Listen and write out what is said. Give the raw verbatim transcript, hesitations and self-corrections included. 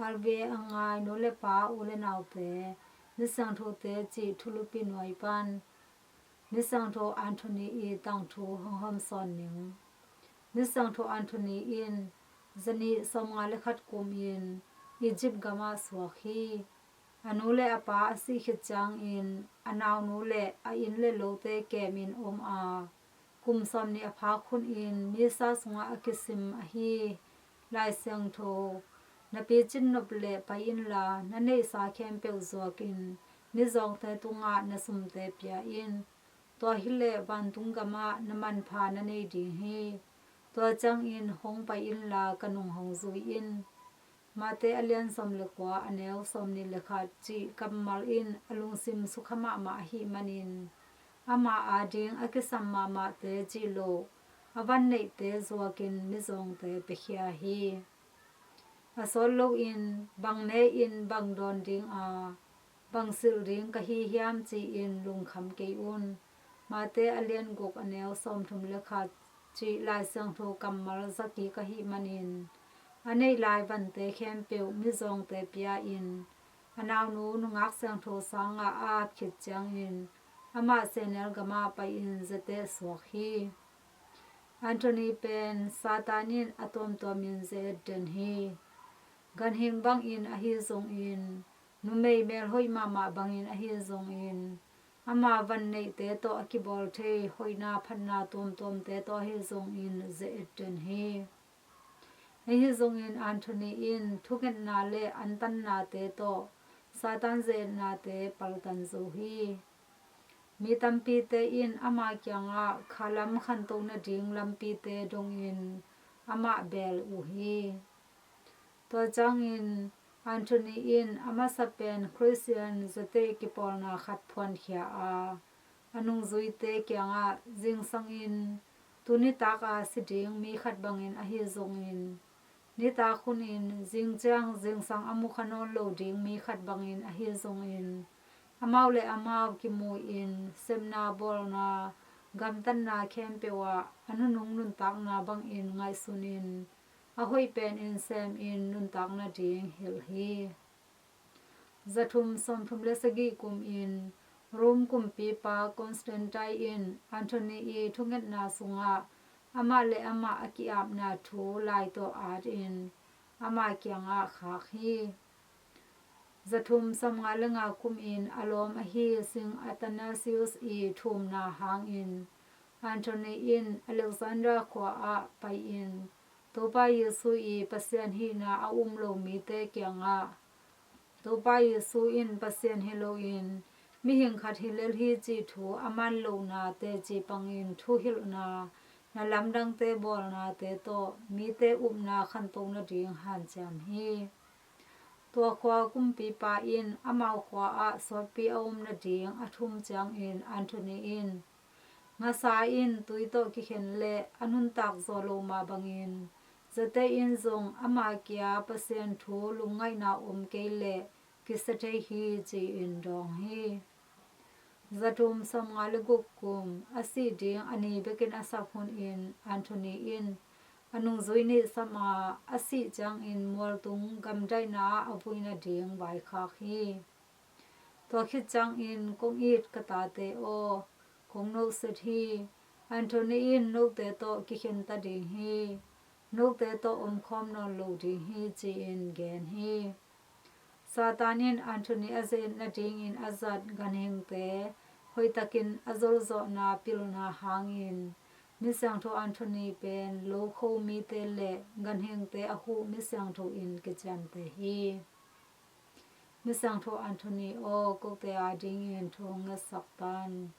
Khalvei a ngai nu le pa, u le naute, Misiangthote cih thulupi nuai pan Misiangtho Anthony i tangthu hong hawmsawn ning. Misiangtho Anthony in zanih sawmnga le khat kumin Egypt gamah suak hi. A nu le a pa a sih khit ciangin a naunu le a inn le lote kemin om a, kum sawmnih a phak hunin misa sungah a kisim ahi Lai Siangtho, na picin nop leh pai inla, na neihsa khempeuh zuakin mizawngte tungah na sumte pia in. Tua hileh vantung gamah na manpha na nei ding hi. Tua ciangin hong pai inla ka nung hong zui in. Mate a lian sawm le kua, a neu sawmnih le khat cih kammal in a lungsim sukha mahmah ahih manin, ama ading a kisam mahmahte cih loh, a van neihte zuakin mizawngte piakhia hi. A sawt loin bang ne-in bang dawn dinga, bang silh ding ka hi hiam ci-in lungkham kei un. Mate a lian guk, a neu sawmthum le khat cih Lai Siangtho kammal zakik ahih manin, a neih lai vante khempeuh mizawngte pia-in, a naunu nungak siangtho sangah a ap khit ciangin amah sehnel gamah pai-in zete suak hi. Anthony pen Satan in a tuamtuamin ze-et den hi. Ganhing bangin ahi zongin, numei melhoih mahmah bangin ahi zongin, ama van neihte tawh a kibawl thei hoihna phatna tuamtuamte tawh ahi zongin ze-et den hi. Ahi zongin Anthony in thungetna le antannate tawh Satan ze-etnate paltan zo hi. Mi tampite in ama kiangah khalam khantoh nading lampite dongin amah beel uh hi. Tua ciangin Anthony in a masa pen Christian zate kipawlna khat phuankhia a, a nungzuite kiangah zingsangin tu nitak a si ding mi khat bangin ahi zongin, nitak hunin zingciang zingsang a mukha nawn lo ding mi khat bangin ahi zongin, amau le amau kimu-in sepna bawlna gamtatna khempeuh ah a nunung nuntakna bangin ngaihsunin, a hoih penin semin nuntak nading hilh hi. Zathum sawmthum le sagih kumin Rome kumpipa Constantine in Anthony i thungetna sungah amah le amah a ki-apna thu lai tawh atin ama kiangah khak hi. Zathum sawmnga le nga kumin a lawm ahi Saint Athanasius i thumna hangin Anthony in Alexandria khua ah pai-in Topa Jesu i Pasian hihna a um lo mite kiangah Topa Jesu in Pasian hi loin mihing khat hi lel hi cih thu a man lohna teci pangin thuhilhna na lamdangte bawlnate tawh mite upna khantoh nading hanciam hi. Tua khua kumpipa in amau khua ah sawtpi a um nading a thum ciangin Anthony in ngasa in tui tawh kikhen le a nuntak zaw lo mah bangin zate in zong ama kia Pasian thu lungngaihna om kei leh kisia thei hi ci-in dawng hi. Zathum sawmnga le guk kum a sih ding a ni bekin a sap hunin Anthony in a nungzui nih sam a, a sih ciangin mualtung gamdaihna ah a vui nading vaikhak hi. Tua khit ciangin kong it ka tate aw, kong nohset hi. Anthony in note tawh kikhen ta ding hi. Note tawh omkhawm nawn lo ding hi ci-in gen hi. Satan in Anthony a ze-et nadingin a zat ganhingte hoihtakin a zolzawhna pilna hangin Misiangtho Anthony pen lokho mite le ganhingte a huh misiangtho in kiciamteh hi. Misiangtho Anthony aw, kote adingin thu hong ngetsak tan.